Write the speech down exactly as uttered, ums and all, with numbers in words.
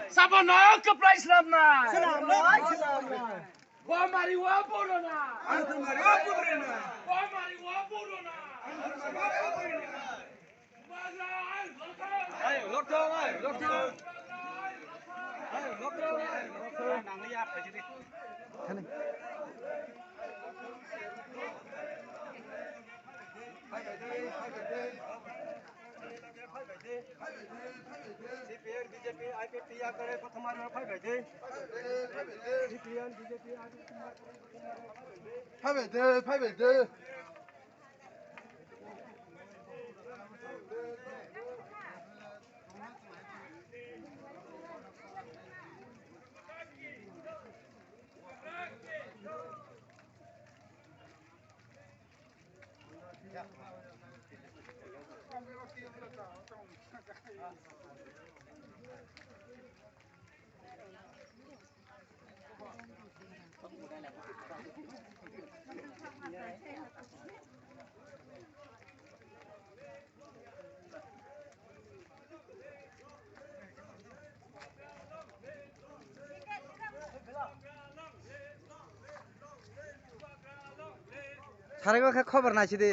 Sabo no kwplai swnamnai. Swnamnai, swnamnai. Bomari wa borona. Bomari wa borona. Bomari wa borona. Ayo, lokthong, ayo, lokthong. Ayo, lokthong, ayo, lokthong. C P M, B J P, I P F T ya kare, kothomari phaibai de. C P M, B J P, I P F T ya kare, kothomari phaibai de. Phaibai de, phaibai de. Sarego khe khobor naisidi.